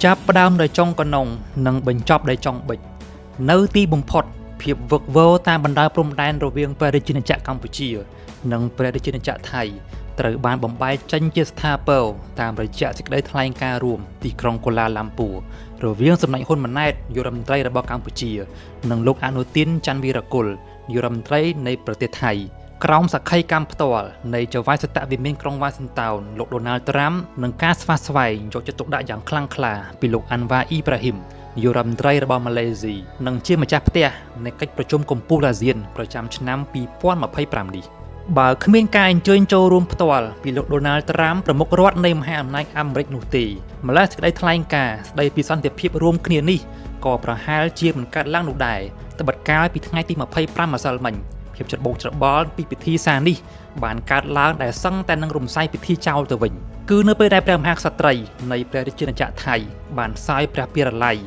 ចាប់ផ្ដើមដោយចុងកណុងនិងបញ្ចប់ដោយចុងប៊ិចនៅទីបំផុតភាពវឹកវរតាមបណ្ដោយព្រំដែនរវាងព្រះរាជាណាចក្រកម្ពុជា និងព្រះរាជាណាចក្រថៃត្រូវបានបំបែកចេញជាស្ថាពរតាមរយៈសេចក្តីថ្លែងការណ៍រួមទីក្រុងកូឡាឡាំពួររវាងសម្ដេចហ៊ុនម៉ាណែតនាយករដ្ឋមន្ត្រីរបស់កម្ពុជា និងលោកអនុទិនច័ន្ទវីរគុលនាយករដ្ឋមន្ត្រីនៃប្រទេសថៃក្រោមសក្ខីកម្មផ្ទាល់នៃចៅហ្វាយសតវិមានក្រុងវ៉ាស៊ីនតោនលោកដូណាល់ត្រាំនិងការស្វះស្វែងយកចិត្តទុកដាក់យ៉ាងខ្លាំងក្លាពីលោកអាន់វ៉ាអ៊ីប្រាហ៊ីមនាយករដ្ឋមន្ត្រីរបស់ម៉ាឡេស៊ីនិងជាម្ចាស់ផ្ទះនៃកិច្ចប្រជុំកំពូលអាស៊ានប្រចាំឆ្នាំ2025នេះបើគ្មានការអញ្ជើញចូលរួមផ្ទាល់ពីលោកដូណាល់ត្រាំប្រមុខរដ្ឋនៃមហាអំណាចអាមេរិកនោះទេម្ល៉េះសេចក្តីថ្លែងការណ៍ស្តីពីសន្តិភាពរួមគ្នានេះក៏ប្រហែលជាមិនកើតឡើងនោះដែរត្បិតកាលពីថ្ងៃទី25ម្សិលមិញភាពច្របូកច្របល់ពីពិធីសារនេះបានកើតឡើងដែលសឹងតែនឹងរំសាយពិធីចោលទៅវិញគឺនៅពេលដែលព្រះមហាក្សត្រីនៃព្រះរាជាណាចក្រថៃបានសាយព្រះពារល័យ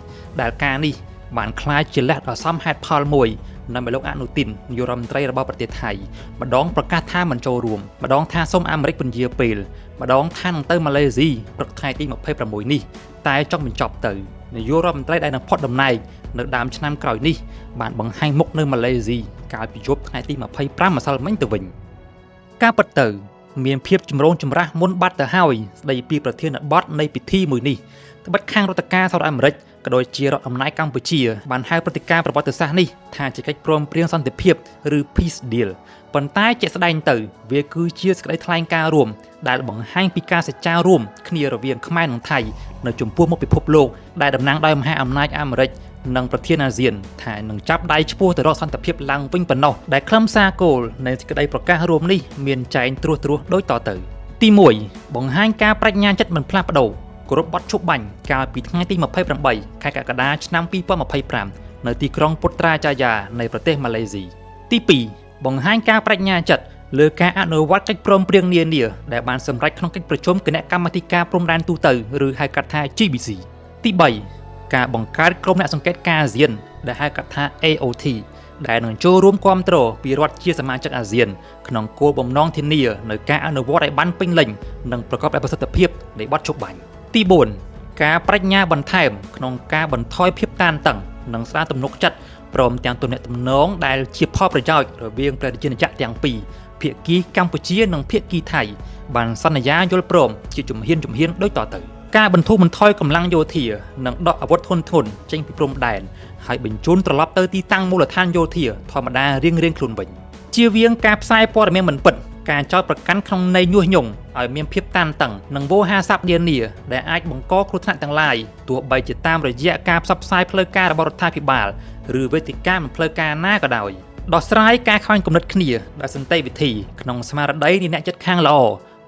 ដែលការនេះបានក្លាយជាលេសដ៏សមហេតុផលមួយនាំឲ្យលោកអនុទិននាយករដ្ឋមន្ត្រីរបស់ប្រទេសថៃម្ដងប្រកាសថាមិនចូលរួមម្ដងថាសូមអាមេរិកពន្យាពេលម្ដងថានឹងទៅម៉ាឡេស៊ីព្រឹកថ្ងៃទី26នេះតែចង់បញ្ចប់ទៅនាយករដ្ឋមន្ត្រីដែលនឹងផុតតំណែងនៅដើមឆ្នាំក្រោយនេះបានបង្ហាញមុខនៅម៉ាឡេស៊ីកាលពីយប់ថ្ងៃទី25ម្សិលមិញទៅវិញការពិតទៅមានភាពចម្រូងចម្រាសមុនបាត់ទៅហើយស្ដីពីប្រធានបទនៃពិធីមួយនេះត្បិតខាងរដ្ឋការសហរដ្ឋអាមេរិកក៏ដូចជារដ្ឋអំណាចកម្ពុជាបានហៅព្រឹត្តិការណ៍ប្រវត្តិសាស្ត្រនេះថាជាកិច្ចព្រមព្រៀងសន្តិភាពឬ Peace Deal ប៉ុន្តែជាក់ស្ដែងទៅវាគឺជាសេចក្តីថ្លែងការណ៍រួមដែលបង្ហាញពីការសច្ចារួមគ្នារវាងខ្មែរនិងថៃនៅចំពោះមុខពិភពលោកដែលតំណាងដោយមហាអំណាចអាមេរិកនិងប្រធានអាស៊ានថានឹងចាប់ដៃឆ្ពោះទៅរកសន្តិភាពឡើងវិញប៉ុណ្ណោះដែលខ្លឹមសារគោលនៃសេចក្តីប្រកាសរួមនេះមានចែងត្រួសត្រាសដូចតទៅទី1បង្ហាញការបដិញ្ញាចិត្តមិនផ្លាស់ប្ដូរគោរពបទឈប់បាញ់កាលពីថ្ងៃទី28ខែកក្កដាឆ្នាំ2025នៅទីក្រុងពុត្រាចាយានៃប្រទេសម៉ាឡេស៊ីទី2បង្ហាញការបដិញ្ញាចិត្តលើការអនុវត្តកិច្ចព្រមព្រៀងនានាដែលបានសម្រេចក្នុងកិច្ចប្រជុំគណៈកម្មាធិការព្រំដែនទូទៅឬហៅកាត់ថា GBC ទី3ការបង្កើតក្រុមអ្នកសង្កេតការណ៍អាស៊ានដែលហៅកាត់ថា AOT ដែលនឹងចូលរួមគាំទ្រពីរដ្ឋជាសមាជិកអាស៊ានក្នុងគោលបំណងធានានៅការអនុវត្តឲ្យបានពេញលេញនិងប្រកបដោយប្រសិទ្ធភាពនៃបទឈប់បាញ់ទី4ការបដិញ្ញាបន្ថែមក្នុងការបន្ថយភាពតានតឹងនិងស្ដារទំនុកចិត្តព្រមទាំងទំនាក់ទំនងដែលជាផលប្រយោជន៍រវាងព្រះរាជាណាចក្រទាំងពីរភាគីកម្ពុជានិងភាគីថៃបានសន្យាយល់ព្រមជាជំហានជំហានដូចតទៅការបន្ធូរបន្ថយកម្លាំងយោធានិងដកអាវុធធនធ្ងន់ចេញពីព្រំដែនហើយបញ្ជូនត្រឡប់ទៅទីតាំងមូលដ្ឋានយោធាធម្មតារៀងៗខ្លួនវិញជៀសវាងការផ្សាយព័ត៌មានមិនពិតការចោទប្រកាន់ក្នុងន័យញុះញង់ឲ្យមានភាពតានតឹងនិងវោហារស័ព្ទនានាដែលអាចបង្កគ្រោះថ្នាក់ទាំងឡាយទោះបីជាតាមរយៈការផ្សព្វផ្សាយផ្លូវការរបស់រដ្ឋាភិបាលឬវេទិកាមិនផ្លូវការណាក៏ដោយដោះស្រាយការខ្វែងគំនិតគ្នាដោយសន្តិវិធីក្នុងស្មារតីនៃអ្នកចិត្តខាងល្អ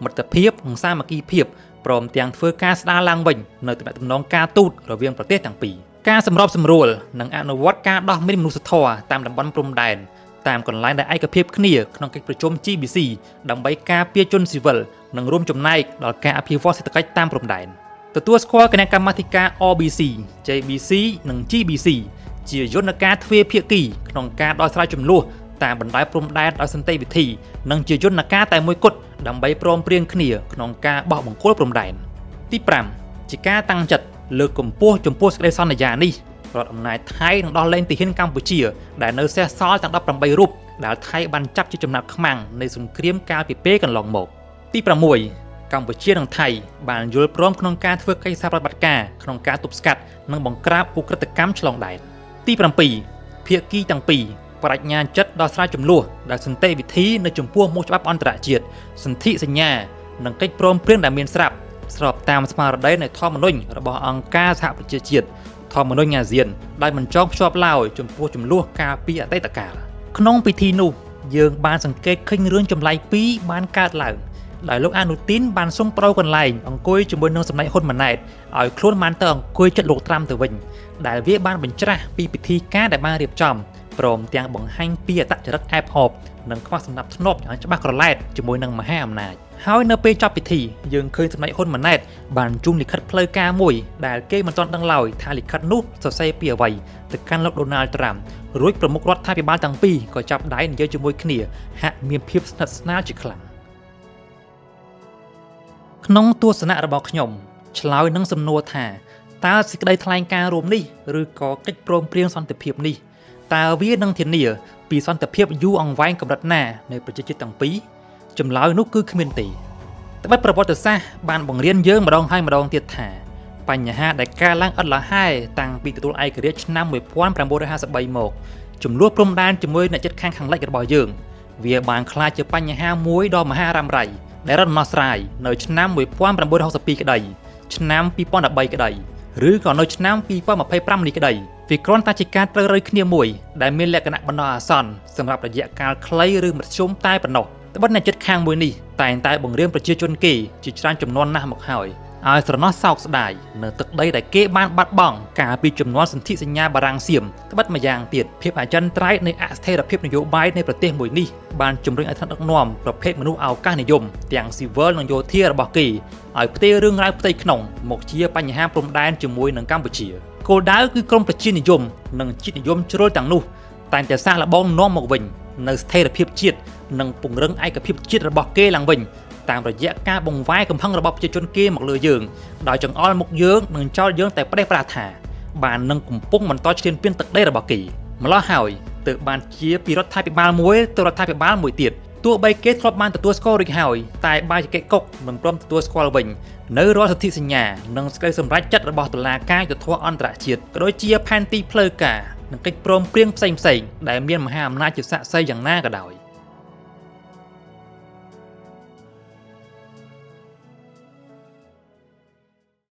មិត្តភាពនិងសាមគ្គីភាពព្រមទាំងធ្វើការស្ដារឡើងវិញនៅទំនាក់ទំនងការទូតរវាងប្រទេសទាំងពីរការសម្របសម្រួលនិងអនុវត្តការដោះមីនមនុស្សធម៌តាមតំបន់ព្រំដែនតាមកន្លែងដែលឯកភាពគ្នាក្នុងកិច្ចប្រជុំ GBC ដើម្បីការពារជនស៊ីវិលនិងរួមចំណែកដល់ការអភិវឌ្ឍសេដ្ឋកិច្ចតាមព្រំដែនទទួលស្គាល់គណៈកម្មាធិការ RBC JBC និង GBC ជាយន្តការទ្វេភាគីក្នុងការដោះស្រាយជម្លោះតាមបណ្ដោយព្រំដែនដោយសន្តិវិធីនិងជាយន្តការតែមួយគត់ដើម្បីព្រមព្រៀងគ្នាក្នុងការបោះបង្គោលព្រំដែនទី5ជាការតាំងចិត្តលើកកម្ពស់ចំពោះសេចក្តីសន្យានេះរដ្ឋអំណាចថៃនឹងដោះលែងទាហានកម្ពុជាដែលនៅសេសសល់ទាំង18រូបដែលថៃបានចាប់ជាចំណាប់ខ្មាំងនៃសង្គ្រាមកាលពីពេលកន្លងមកទី6កម្ពុជានិងថៃបានយល់ព្រមក្នុងការធ្វើកិច្ចសហប្រតិបត្តិការក្នុងការទប់ស្កាត់និងបង្ក្រាបឧក្រិដ្ឋកម្មឆ្លងដែនទី7ភាគីទាំងពីរបដិញ្ញាចិត្តដោះស្រាយជម្លោះដោយសន្តិវិធីនៅចំពោះមុខច្បាប់អន្តរជាតិសន្ធិសញ្ញានិងកិច្ចព្រមព្រៀងដែលមានស្រាប់ស្របតាមស្មារតីនៃធម្មនុញ្ញរបស់អង្គការសហប្រជាជាតិធម្មនុញ្ញអាស៊ានដោយមិនចងភ្ជាប់ឡើយចំពោះជម្លោះកាលពីអតីតកាលក្នុងពិធីនោះយើងបានសង្កេតឃើញរឿងចម្លែកពីរបានកើតឡើងដោយលោកអនុទិនបានសុំប្រូកន្លែងអង្គុយជាមួយនឹងសម្ដេចហ៊ុនម៉ាណែតឲ្យខ្លួនបានទៅអង្គុយចិត្តលោកត្រាំទៅវិញដែលវាបានបញ្ច្រាស់ពីពិធីការដែលបានរៀបចំព្រមទាំងបង្ហាញពីអត្តចរិតអែបអបនិងខ្វះសណ្ដាប់ធ្នាប់យ៉ាងច្បាស់ក្រឡែតជាមួយនឹងមហាអំណាចហើយនៅពេលចប់ពិធីយើងឃើញសម្ដេចហ៊ុនម៉ាណែតបានជូនលិខិតផ្លូវការមួយដែលគេមិនទាន់ដឹងឡើយថាលិខិតនោះសរសេរពីអ្វីទៅកាន់លោកដូណាល់ត្រាំរួចប្រមុខរដ្ឋាភិបាលទាំងពីរក៏ចាប់ដៃនិយាយជាមួយគ្នាហាក់មានភាពស្និទ្ធស្នាលជាខ្លាំងក្នុងទស្សនៈរបស់ខ្ញុំឆ្លើយនឹងសំណួរថា តើសេចក្តីថ្លែងការណ៍រួមនេះឬក៏កិច្ចព្រមព្រៀងសន្តិភាពនេះតើវានឹងធានាពីសន្តិភាពយូរអង្វែងកម្រិតណានៃប្រជាជាតិទាំងពីរចម្លើយនោះគឺគ្មានទេត្បិតប្រវត្តិសាស្ត្របានបង្រៀនយើងម្ដងហើយម្ដងទៀតថាបញ្ហាដែលកើតឡើងឥតលហែតាំងពីទទួលឯករាជ្យឆ្នាំ1953មកចំនួនព្រំដែនជាមួយអ្នកជិតខាងខាងលិចរបស់យើងវាបានក្លាយជាបញ្ហាមួយដ៏មហារ៉ាំរ៉ៃដែលរត់ដំណោះស្រាយនៅឆ្នាំ1962ក្តីឆ្នាំ2013ក្តីឬក៏នៅឆ្នាំ2025នេះក្តីវាគ្រាន់តែជាការត្រូវរើគ្នាមួយដែលមានលក្ខណៈបណ្ដោះអាសន្នសម្រាប់រយៈកាលខ្លីឬមធ្យមតែប៉ុណ្ណោះត្បិតអ្នកជិតខាងមួយនេះតែងតែបង្រៀនប្រជាជនគេជាច្រើនចំនួនណាស់មកហើយឲ្យស្រណោះសោកស្ដាយនៅទឹកដីដែលគេបានបាត់បង់កាលពីចំនួនសន្ធិសញ្ញាបារាំងសៀមត្បិតម្យ៉ាងទៀតភាពអចិន្ត្រៃយ៍នៃអស្ថិរភាពនយោបាយនៃប្រទេសមួយនេះបានជំរុញឲ្យថ្នាក់ដឹកនាំប្រភេទមនុស្សឱកាសនិយមទាំងស៊ីវិលនិងយោធារបស់គេឲ្យផ្ទេររឿងរ៉ាវផ្ទៃក្នុងមកជាបញ្ហាព្រំដែនជាមួយនឹងកម្ពុជាគោលដៅគឺក្រមប្រជានិយមនិងជាតិនិយមជ្រុលទាំងនោះតែងតែសាកល្បងនាំមកវិញនៅស្ថិរភាពជាតិនិងពង្រឹងឯកភាពជាតិរបស់គេឡើងវិញតាមរយៈការបង្វែរកំហឹងរបស់ប្រជាជនគេមកលើយើងដោយចង្អុលមុខយើងនិងចោទយើងតែប្រេះប្រាថាបាននឹងកំពុងបន្តឈ្លានពានទឹកដីរបស់គេម្ល៉េះហើយទើបបានជាពីរដ្ឋាភិបាលមួយទៅរដ្ឋាភិបាលមួយទៀតទោះបីគេធ្លាប់បានទទួលស្គាល់រួចហើយតែបែរជាគេកុកមិនព្រមទទួលស្គាល់វិញនៅរាល់សន្ធិសញ្ញានិងសេចក្តីសម្រេចចិត្តរបស់តុលាការយុត្តិធម៌អន្តរជាតិក៏ដូចជាផែនទីផ្លូវការនិងកិច្ចព្រមព្រៀងផ្សេងៗដែលមានមហាអំណាចជាសាក្សីយ៉ាងណាក៏ដោយ។